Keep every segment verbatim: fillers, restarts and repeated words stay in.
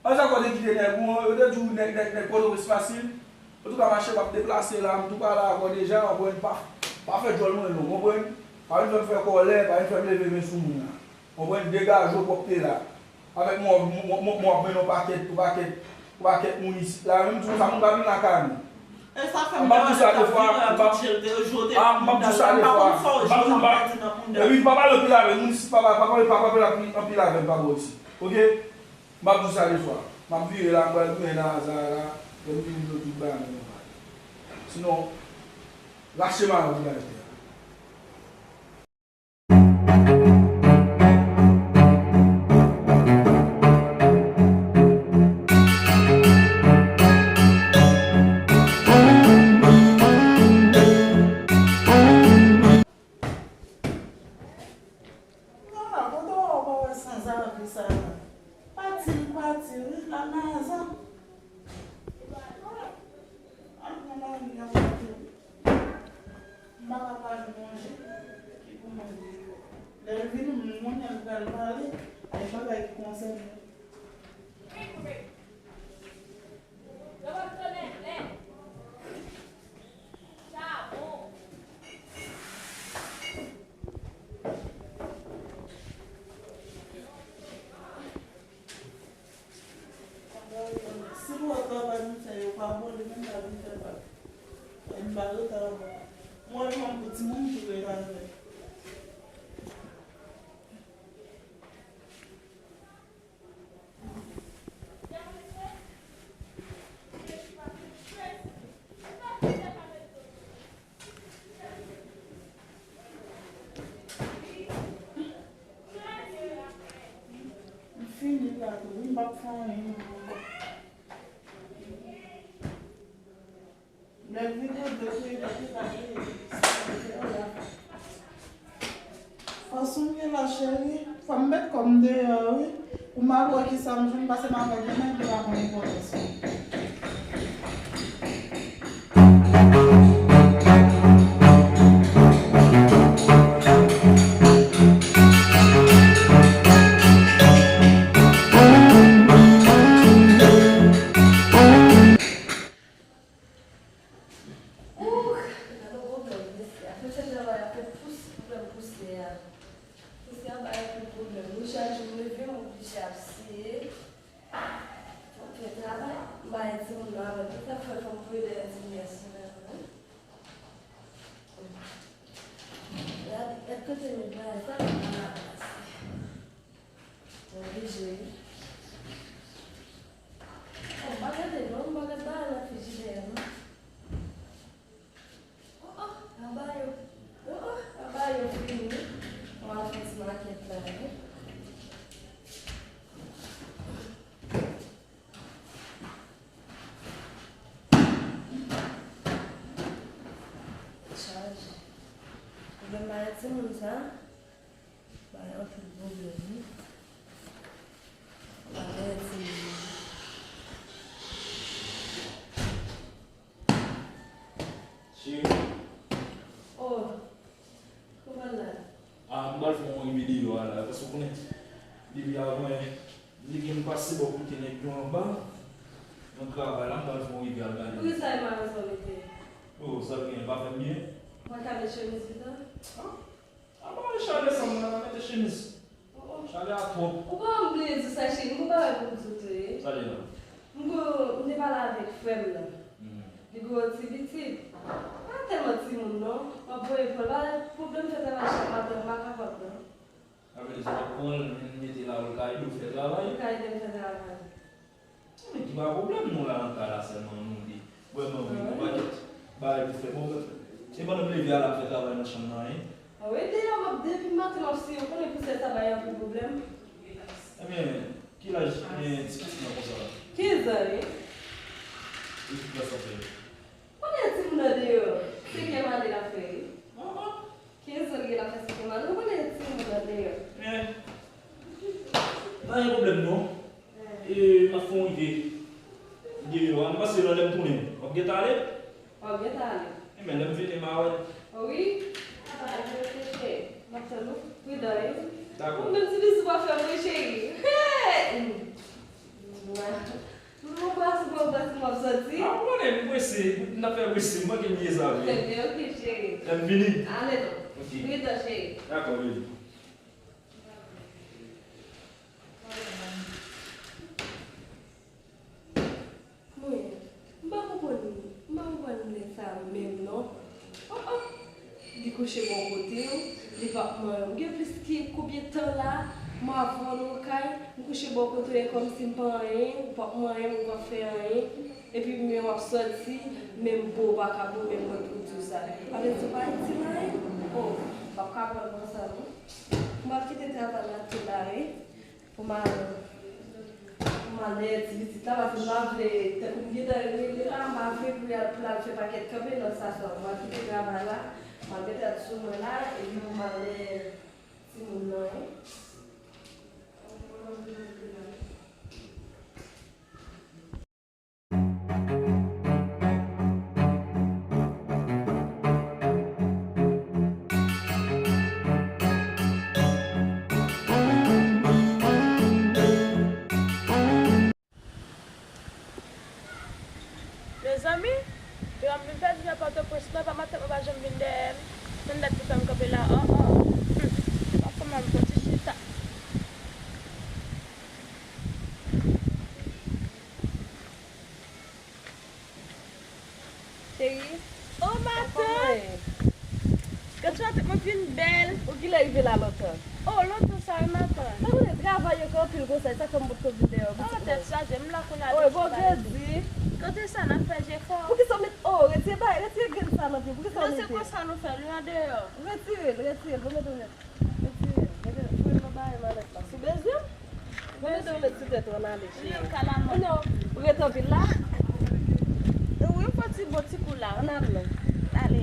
Anzè, kote kite nèg ou an, yo te di w nèg, nèg, nèg Pòtoprens fasil. Antouka, mache, m ap deplase la, m tou pale avè w deja, w konprann, pa, pa fè djòl mwen long, w konprann? Pa vin fè m fè kòlè, pa vin fè m leve men sou moun la. W konprann, degaje w pwòpte la. Avèk mwen, mwen, mwen, mwen ap mennen yon pakèt, yon pakèt, yon pakèt moun isit la, menm di konsa, moun pa vin lakay nou. E sa fè m pa di sa de fwa, m pa, ah, m pa di sa de fwa. M pa, m pa, epi m pa pale anpil avè moun isit, pa, pa, pa, pa, pa pale anpil, anpil avè m, pa bò isit. Oke? M ap di sa de fwa. M ap vire la, m pral tounen nan Aza la, lè m vini m di w tout bagay mwen pale. Sinon, rache mayo ki bay tè a. Ala, kote w wè sanzave sa la? Pati l pati wi, l al nan Aza. Al pran mari l al pati wi. M pa ka pa jwenn manje ki pou manje. Lè l vini, m konnen l pral pale, e bagay ki konsène l. Si pou wè travay m fè yo pa bon, li menm pa vin fè bagay. E m pa rete avè l. Mwen, mwen pou timoun ki rete avè l. M fini la tou wi, m p ap fè anyen non ankò. Lè l vin rete, tou li pa te ka vini. Fason m ye la, cheri, fò m met kò m deyò, wi. Pou m al wè kisa m jwenn, paske m ap wè gen nèg ki pa konn enpòtans mwen. Ouh, gade yon pwoblèm, mesye. Ap fè travay, ap fè pous, pwoblèm pousè a. Pousè a bay anpil pwoblèm. Wi, chak jou m leve, m oblije ap siye. Fò m fè travay. M bay timoun nan avè m. Sa k fè fò m voye dèyè timoun nan sou mwen, wi. Gade, gade kote m met bagay sa, m pa ranmase. Oblije wi. Oh, m pa gade non, m pa gade bagay nan frijidè a non. Oh, oh, anba yo. Oh, oh, anba yo fini. Mwen al fè ti makèt la wi. Chaje. Pwoblèm bagay timoun sa. Bay anpil pwoblèm wi. Bagay timoun. Cheri. Oh. Kòman l la? Ah, m pral fè yon rive deyò a la, paske w konnen, depi avan, li gen pase bò kote nèg yo anba, nan travay la, m pral fè yon rive al gade. Poukisa e mayo sa w mete? Oh, sa l gen, l pa fè m byen? Ou pa ka met chemiz pito? Ah, ah, bon, chalè sa, m pa ka mete chemiz. Oh, oh. Chalè a twòp. Ou pa bliye di sa, cheri, m gon bagay pou m di w tou, wi. Sa l ye la? M gon, m te pale avèk frè m nan. Mhm. Li gon ti pitit. Pa tèlman timoun non. M ap voye pran l. Pa pwoblèm fè travay chak maten, m pa kapab non. Sa vle di w ap pran l, vin mete la, ou ka ede w fè travay? Ou ka ede m fè travay. Men ki pa pwoblèm nou la nan kay la sèlman nou de. Vrèman vre, gen yon pakèt bagay pou fè. Bon, e pandan m leve a la, m fè travay nan chanm nan, wi. Ah wi, deyò m ap depi maten m ap siye, ou konnen pousè sa bay anpil pwoblèm. Ebyen, ki laj, eh, ti pitit lan konsa la? Kenz an, wi. E ki klas l ap fè? Konnen timoun nan deyò, senkyèm ane l ap fè, wi. Ah, ah. Kenz an l gen l ap fè senkyèm ane, ou konnen timoun nan deyò. Eh. Pa gen pwoblèm non. Eh. E m ap fè yon rive deyò a, m panse lè m tounen, w ap gentan ale? W ap gentan ale. Ebyen, lè m vini, m a wè. Wi, papa, m ap tann ou. Pridan, wi. Dakò. Ou menm ti bizou w ap fè m, wi, cheri. Hey! Mwen, mwen prese, mwen prese, mwen soti. Ah, ou konnen, m prese. M nan fè prese. M manke bliye sa vre. Trè byen, ok, cheri. Lè m vini. Ale non. Ok. Pridan, cheri. Dakò, baby. Mwen, m pa konprann, m pa konprann nèg sa menm non. Oh, oh. Li kouche bò kote w, li p ap manyen w. Gen plis ke konbyen tan la, m avè w nan kay, m kouche bò kote w, e kòmsi m pa anyen, ou p ap manyen m, ou p ap fè anyen. Epi men w ap sòti, menm bo w pa ka bo, menm mwen pou di w sa. Sa vle di w pa itil anyen? Oh, m p ap ka pran l konsa non. M ap kite travay la tou la, wi. Pou m al, pou m al dèyè ti pitit la, paske m pa vle, tankou m gentan rele la, m pa vle pou l al, pou l al fè pakèt kanpe nan stasyon an. M al kite travay la, m al mete rad sou mwen la, epi pou m al dèyè timoun nan, wi. Mezanmi, depi m vin pèdi nan Pòtoprens, non, pa matant mwen pa janm vin dèyè m. Menm dat li fè m kanpe la, oh, oh. Hum, pa fè mal, m fè ti chita. Cheri. Oh, matant! Gad jan tèt mwen vin bèl. Ou kilè rive la lontan? Oh, lontan sa wi, matant. Mwen konnen travay yo gen anpil konsa, e sa fè m potko vin dèyè w. Oh, tèt chaje, m la kounye a. Oh, bon, grandi. Kote sa n ap fè jefò? Poukisa w met, oh, retire bay, retire grenn sa nan pye w. Poukisa w mete? Non, se konsa nou fè l wi andeyò. Retire l, retire l, bon, mete w nèt. Mete, mete, fouye m nan bagay malèt la. Sou bezwen m? Mete w met sou tèt ou, ann ale, cheri. Li an kalaman. Non, ou ret anpil la? Wi, m fè ti bon ti kou la. Ann ale non. Ale.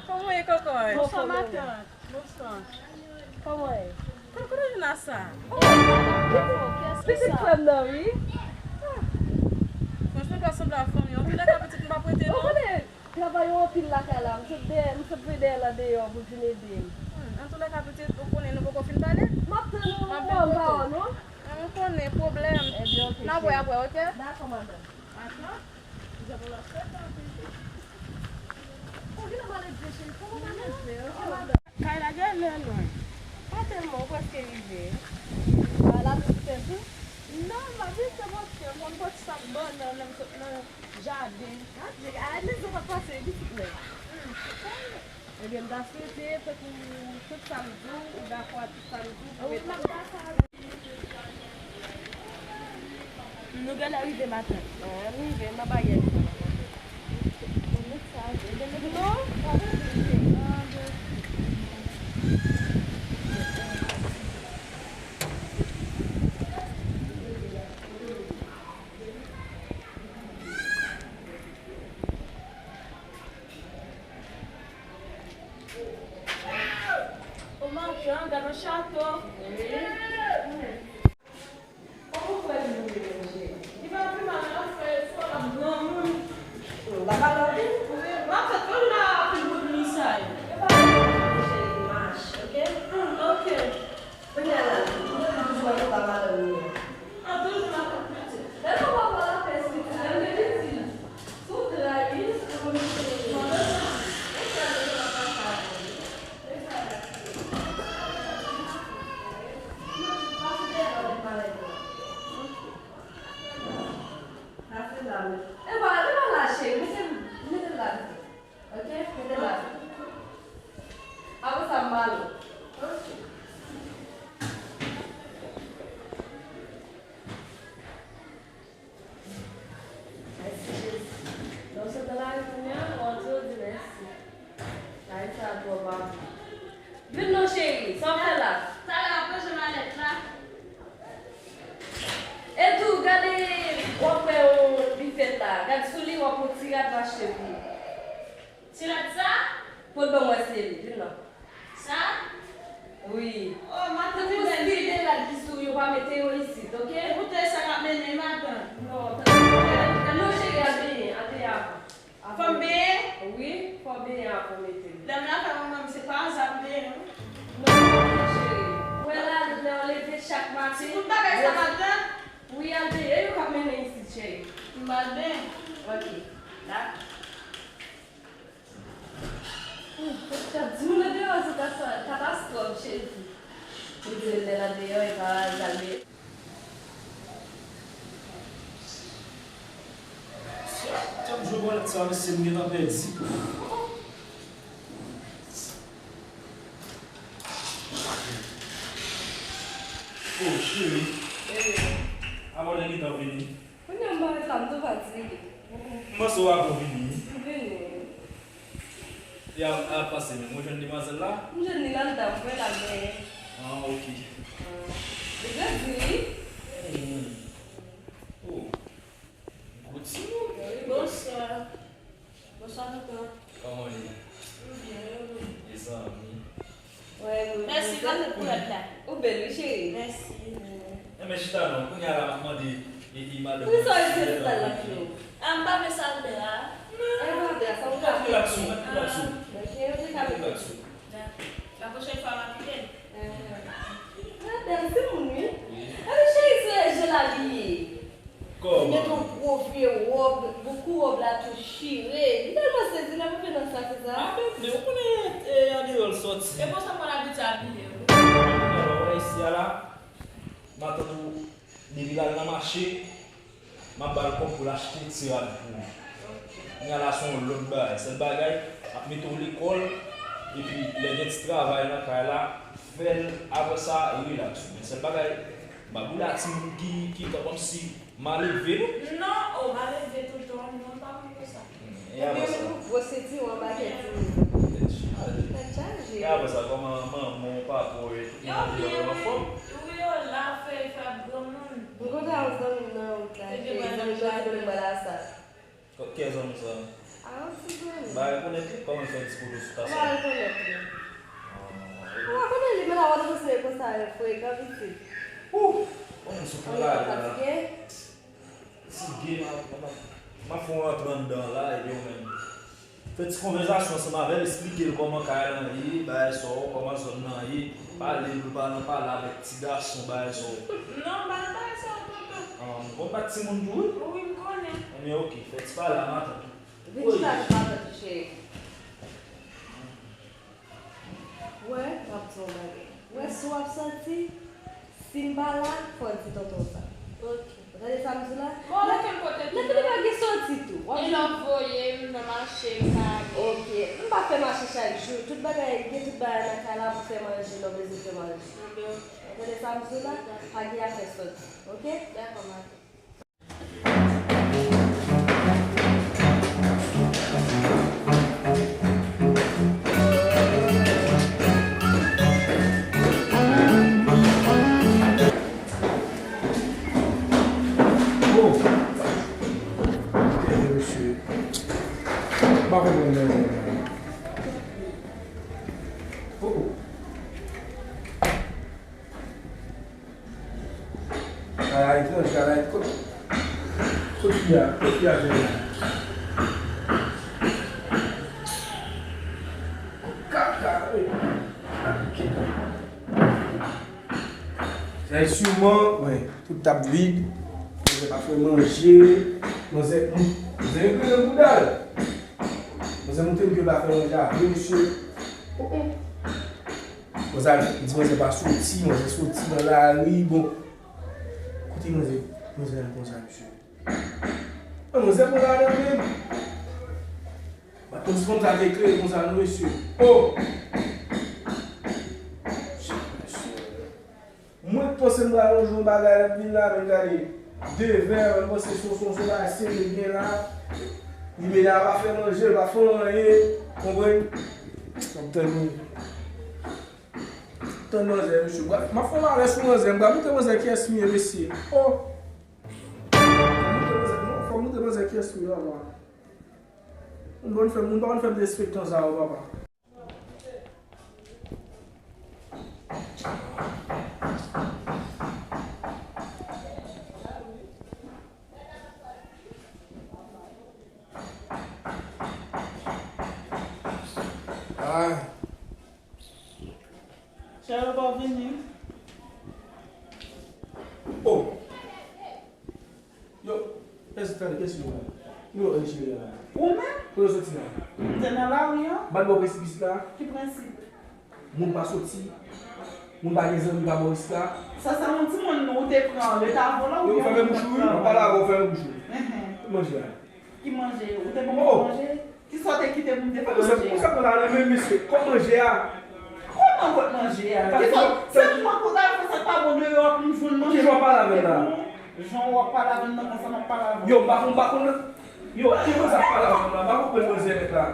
Kòman w ye, kòkòy? Bonswa, matant. Bonswa. Kòman w ye? Kòman, kote w jwenn a sa? Oh, pitit frè m nan, wi. Ah. Franchman, pa sanble a fanmi. Anpil lè ka pitit m pa prete non. Ou konnen, travay yo anpil lakay la. M sot dèyè, m sot voye dèyè l andeyò pou l vin ede m. Hmm, antoulèka, pitit, ou konnen nou poko fin pale. M ap tann ou, m ap tann ou, non. Ah, m konnen, pwoblèm. Ebyen, ok, cheri. N ap wè apre, ok? Dakò, madanm. Atann. Kay la genlè lwen. Pa tèlman, ou prèske rive. A, la vizite tou? Non, m ap vizite paske m konn pòt sa k bannann, lè m sot nan jaden. A, nèg, a, nèg sa pa pase, pitit mwen. Hmm, se sa. Ebyen, m ta swete, tankou tout sa m di w, ou dakò ak tout sa m di w, pou wi, m ap dakò. Nou genlè rive matant. Ah, nou rive, m ap bay yè sa. Bon, met sa, ebyen, met non, pa vle rive. O matant, gad yon chato. Wi. Kòman frè li mouri menm, cheri? Li pa pi mal non, frè, frè l ap granmoun. Hmm, l ap al anpil? Wi, matant, toujou nan anpil bout misay. Yo pa gen pwoblèm, cheri, mache, ok? Hmm, ok. Kounye a la, nou toujou ap madanm li. An toujou matant pitit. Lè nou pa pale ak pitit, lè nou te pitit. Sou dra, wi, ou konn mete. Pase la, wi. E pa, e pa la, cheri. Mete, mete la. Ok, mete la. Apre sa, m ba nou. Ok. Mèsi, Jezi. Lè w sot nan lari kounye a, w antre, w di mèsi. Lari sa a twò ba. Vin non, cheri, sa w fè la? Talè ap ranje malèt la. E tou, gade, w ap wè yon bifèt la. Gad sou li, w ap wè yon ti rad m achte pou ou. Ti rad sa? Pot ban m wè si se li, vin non. Sa? Wi. Oh, matant, se bèl. Pou de rad ki sou yo, pa mete yo isit, ok? Ou te sa k ap mennen, matant? Non, tande, non, cheri, al benyen, al benyen avan. Fò m benyen? Wi, fò w benyen avan w mete l. Lè m la fè manman m, se pa aza. Maten? Ok. Dakò. Hum, t ap di m nan deyò se katastwòf, cheri. Ou di l lè nan deyò, e pa al dèyè. Sa, t ap jwe bòlèt sa, mesye, m gentan pèdi. Oh, cheri. Abòne gentan vini. Kounye a m pa ret la, m tou fatige. M panse w ap vini. M vini. E a, a pase menm. Ou jwenn demwazèl la? M jwenn li la anndan, m wè l ap benyen. Ah, ok. Ah. Li grandi, wi. Hmm. Oh. Gwo timoun. Wi, bonswa. Bonswa, tonton. Kòman w ye? M byen, e ou? Mezanmi. Mèsi, gade koulèt la. Ou bèl, wi, cheri. Mèsi. Enben, chita non. Kounye a la, m ap mande, e, e, madanm. Poukisa w retire sandal la, Flo? Ah, m pa vle sal tè a. E, pa vle, sa ou ka fè. Mèt rilaks ou, mèt rilaks ou. Ah, ok, ou te ka mete. Rilaks ou. Dakò. La pwochèn fwa, m ap kite l. Gade, se moun, wi. Wi. Gade, cheri, se je l abiye. Kòman? Li met yon gwo vye wòb, bokou wòb la tou chire. Li tèlman sezi, l ap rive nan sa, se sa? Ah, men, men, ou konnen, e, andeyò l sòti. E konsa m konn abitye abiye, wi. Alò, wè isi a la, matant ou, depi l al nan mache, m ap ba l kòb pou l achte ti rad pou ou. Kounye a la, se yon lòt bagay. Sèl bagay, m ap mete w lekòl, epi lè gen ti travay nan kay la, fè l, apre sa, rilaks ou. Men sèl bagay, m pa boule a timoun ki, ki tan kòmsi malelve, non. Non, oh, malelve toutan, non, pa konn konsa. Hmm, e apre sa? Epi yon gwo senti, yon anba kè timoun. Tèt chaje. Tèt chaje. E apre sa, kòman manman w, papa w, tout moun yo anfòm? Wi, yo la, fè, fè ap granmoun. M kontan wè zanmi m nan wout la, zanmi m nan ki vin bò la sa. Kè zanmi sa? A, yon ti zanmi. Ba rekonèt li, kòman l fè di poto sou ta sa? Ou pa rekonèt li. Ah, ou pa konnen li, men la w ap panse konsa, frekan pitit. Ouh! Kòman sou pou la la? Fatige? Fatige, m ap, m ap, m ap fè yon rantre anndan la, epi ou menm. Fè ti konvèsasyon ansanm avè l, esplike l kòman kay lan ye, bagay sa yo, kòman zòn nan ye, pale l, pa nan pale avèk ti gason, bagay sa yo. Non, m pa nan bagay sa yo, tonton. Ah, m konn bat timoun tou, wi. Wi, m konnen. Enben, ok, fè ti pale a matant ou. Vin chita avèk matant ou, cheri. Wè, m ap di w yon bagay. Wè, si w ap sòti, si m pa la, fò w di tonton sa. Ok. Ou tande sa m di w la? Bon, lè ke m pote tou. Lè ke li pa gen sòti tou. W ap di. E lè w voye m nan mache, m ka ale. Ok. M pa fè mache chak jou. Tout bagay, gen tout bagay nan kay la pou fè manje, lè w bezwen fè manje. Enben, ok. Ou tande sa m di w la? Pa gen afè sòti. Ok? Dakò, matant. Oh! Mesye. M pa konprann nan. Oh, oh. Ala etranje, ala kot, kot fi a, kot fi a jwenn la? Kaka, wi. Sa e siman, wi, tout tap vid. Manzè pa fè manje. Manzè, manzè regle nan bouda l. Manzè montre m ke l pa fè manje a vre, mesye. Oh, oh. Manzè al di manzè pa soti, manzè soti nan lari, bon. Kote manzè, manzè al konsa, mesye? An, manzè pran ladan menm. Matant fanm sa te klere konsa, non, mesye. Oh! Mesye. Mwen k panse m pral lonje yon bagay nan vin la, men gade, de vè, mwen panse se yon, se yon bagay serye l gen la. Li mele a pa fè manje, l pa fè anyen, konprann? M ap tann li. Tann manzè, mesye. M ap fè yon bagay sou manzè, m pral montre manzè kiyès m ye, mesye. Oh! Fò m montre manzè, non, fò m montre manzè kiyès m ye, papa. Moun pa konn fè, moun pa konn fè m derespektan sa yo, papa. Ay. Chè yo pa vini. Oh. Yo, mèsi, tande. Mesye, ou la. Ki lè w cheri la? Ou menm? Kote w soti la? M te nan lari an. Ban bò presipis la. Ki prensip? Moun pa soti. Moun pa gen zanmi pa bò isit la. Sa se yon timoun ou te pran leta volan. Yo, oubyen fèmen bouch ou, wi. Mwen pale avè w, fèmen bouch ou. Enhen. Manje a. Ki manje? Ou te ban mwen manje? Kisa w te kite pou m te fè manje a? Konsa konn ale men mesye, kòb manje a. Kòman kot manje a? Kisa w, sèlman pou w ta fè sa k pa bon deyò a pou m jwenn manje. Kijan w ap pale avè l la? Jan w ap pale avè m nan konsa m ap pale avè w. Yo, m pa konn, m pa konn. Yo, ki konsa ap pale avè m la? M pa konprann manzè mèt la.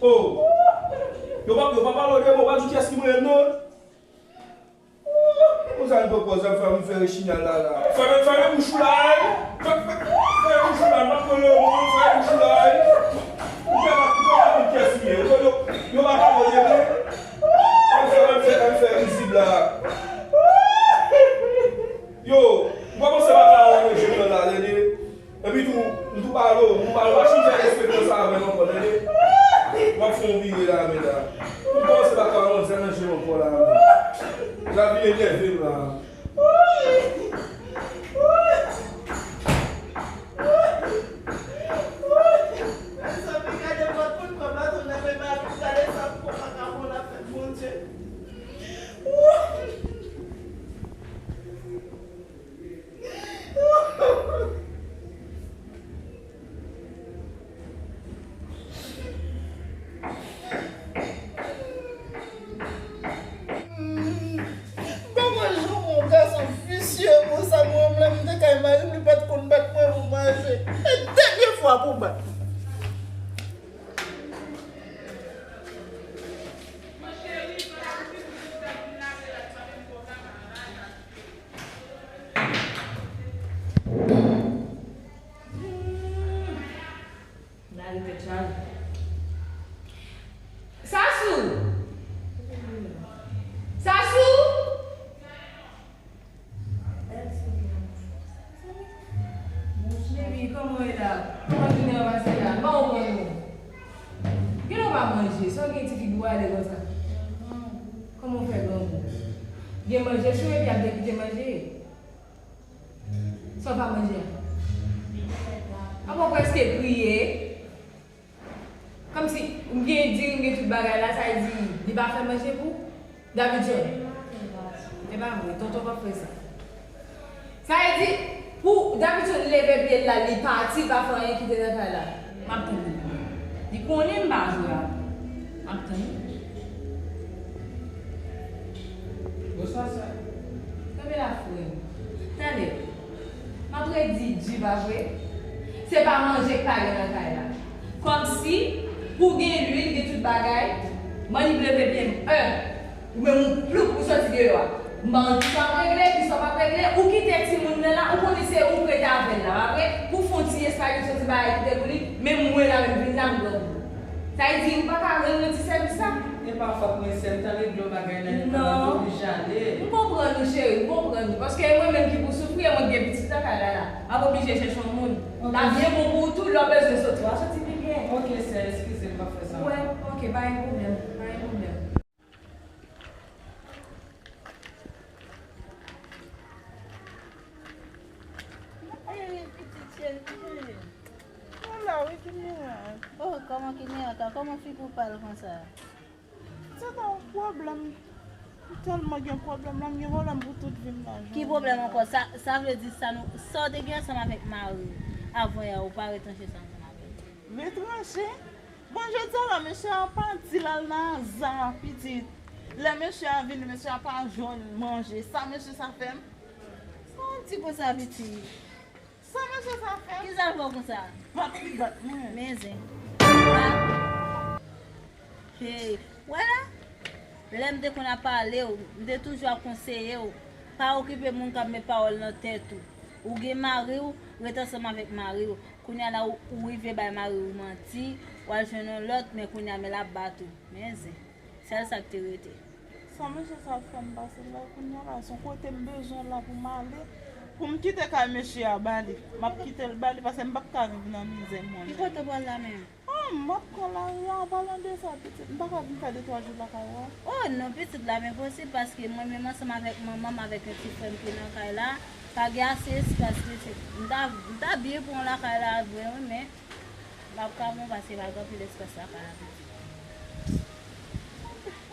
Oh. Yo pa, yo pa pale de mwen, yo pa di kiyès ki mwen non. Konsa li pran pòz ap fè m fè rechinyal la la. Fèmen, fèmen bouch ou la, ey. Fè, fè, fèmen bouch ou la, m ap pran yon moun, fèmen bouch ou la, ey. Ou pa, ou pa konn kiyès li ye. Yo, yo, yo pa pale de mwen. An fè, an fè, an fè rizib la. Yo, ou pa panse m ap ka wè manje m nan la, tande? Epi tou, m tou pale w, m pale w, pa chita respekte sa avè m ankò, tande? M ap fè yon vire la, mèt la. M kòmanse pa ka rann zè nan je m ankò la, mèt. La vin enève m la. Mezanmi, gade lòt moun pran baton nan men mari m, gade sa pou vakabon l ap fè, Bondye. M pa konn jan yon gason visye konsa, mwen menm te kay mari m, li pa t konn bat mwen pou manje. E dènye fwa pou bat. Lari tèt chaje. Sasou! Sasou! Baby, kòman w ye la? Kòman jounen an pase la? M pa konprann ou. Gen lè w pa manje, sa w gen ti figi w ale konsa? Kòman w fè grangou? Gen manje sou epi ap dekite manje? Sa w pa manje a? Apa w prèske kriye? Kòmsi, m gen diri, m gen tout bagay la, sa vle di, li pa fè manje pou Davidson? E pa vre, tonton p ap fè sa. Sa vle di, pou Davidson leve pye l la, li pati, li pa fè anyen kite nan kay la. M ap tann li. Li konnen m pa jwe a. M ap tann li. Bonswa, sè. Kanpe la, frè m. Tande. M ap redi di, pa vre? Se pa manje k pa gen nan kay la. Kòmsi, pou gen lwil, gen tout bagay, mannipleve byen m, en. Ou menm ou ploup, ou soti deyò a. M pa konn kisa w ap regle, kisa w p ap regle, ou kite timoun nan la, ou konnen se ou k rete avè l la, pa vre? Pou fè yon ti espageti, yon ti bagay kite pou li, menm mwen la menm vin la, m grangou. Sa vle di, ou pa ka rann mwen ti sèvis sa? E pa fòt mwen, sè m, tande dlo bagay la, li pa oblije ale. M konprann ou, cheri, m konprann ou. Paske e mwen menm ki pou soufri, e mwen k gen pitit nan kay la la. M ap oblije chèche yon moun. L ap byen bon pou ou tou, lè w bezwen soti, w a soti pi byen. Ok, sè, eskize m, m p ap fè sa ankò. Wè, ok, pa gen pwoblèm, pa gen pwoblèm. Hey, pitit cheri, ki gen? Mwen la wi, ki mirak? Oh, kòman ki mirak la? Kòman figi w pal konsa? Se ta yon pwoblèm. M tèlman gen pwoblèm la, m gen pwoblèm pou tout vi m la. Ki pwoblèm ankò? Sa, sa vle di sa nou, sa w te gen ansanm avèk mari w avan yè a, ou pa retranche sa ansanm avè l? Retranche? Bon, jodi a la, mesye a pa di l al nan aza, pitit. Lè mesye a vini, mesye a pa jwenn manje. Sa mesye sa fè m? Sa w di konsa, pitit? Sa mesye sa fè m? Kisa l fè w konsa? Bat li bat mwen. Men zen. Hey, wè la? Lè m te konn ap pale w, m te toujou ap konseye w, pa okipe moun k ap met pawòl nan tèt ou. Ou gen mari w, ret ansanm avèk mari w. Kounye a la, ou, ou rive bay mari w manti, w al jwenn yon lòt, men kounye a, men l ap bat ou. Men zen. Sèl sa k te rete. Sa mesye sa fè m pase la, kounye a la, se yon kote m bezwen la pou m ale. Pou m kite kay mesye a ba li. M ap kite l ba li, paske m p ap ka viv nan mizè, mwen menm. Ki kote w pral la menm? Non, m ap pran lari a, an palan de sa, pitit. M pa ka vin fè de twa jou lakay ou a? Oh non, pitit, la m enposib, paske mwen menm ansanm avèk manman m, avèk yon ti frè m ki nan kay la, pa gen ase espas, pitit. M ta, m ta byen pran w lakay la vre, wi, men m ap ka bon, paske pa gen anpil espas lakay la, pitit.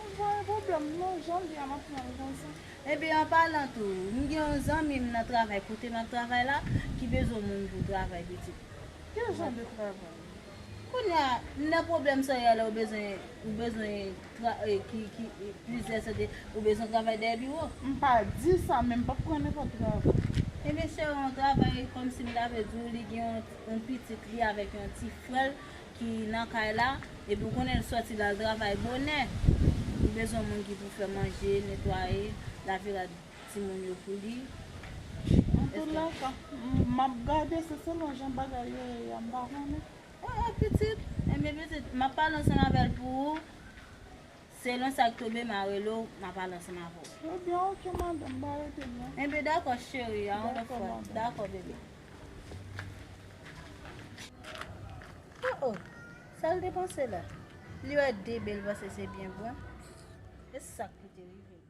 M pa gen pwoblèm, non, jan l ye a, m ap pran l konsa. Ebyen, an palan tou, m gen yon zanmi m nan travay, kote m ap travay la, ki bezwen moun pou travay, pitit. Ki jan de travay? Kounye a, nan pwoblèm sa yo la, ou bezwen, ou bezwen tra-, eh, ki, ki, eh, plizyè sante, ou bezwen travay dèyè biwo? M pa di sa, men m p ap pran nenpòt travay. Ebyen, cheri, yon travay kòmsi m ta vle di w, li gen yon, yon pitit li avèk yon ti frè l ki nan kay la, epi w konnen l sòti l al travay bonè. Li bezwen moun ki pou fè manje, netwaye, lave rad timoun yo pou li. Antoulèka, m ap gade, se selon jan bagay yo ye a, m pa konnen. Oh, oh, pitit, enben pitit, m ap pale ansanm avè l pou ou. Selon sa k tonbe, m a rele w, m a pale ansanm avè w. Ebyen, oke, madanm, m pa rete non. Enben, dakò, cheri, a yon lòt fwa. Dakò, madanm. Dakò, bebe. Oh, oh, sa l te panse la? Li wè de bèl panse se byen bon. E sa k pou te rive?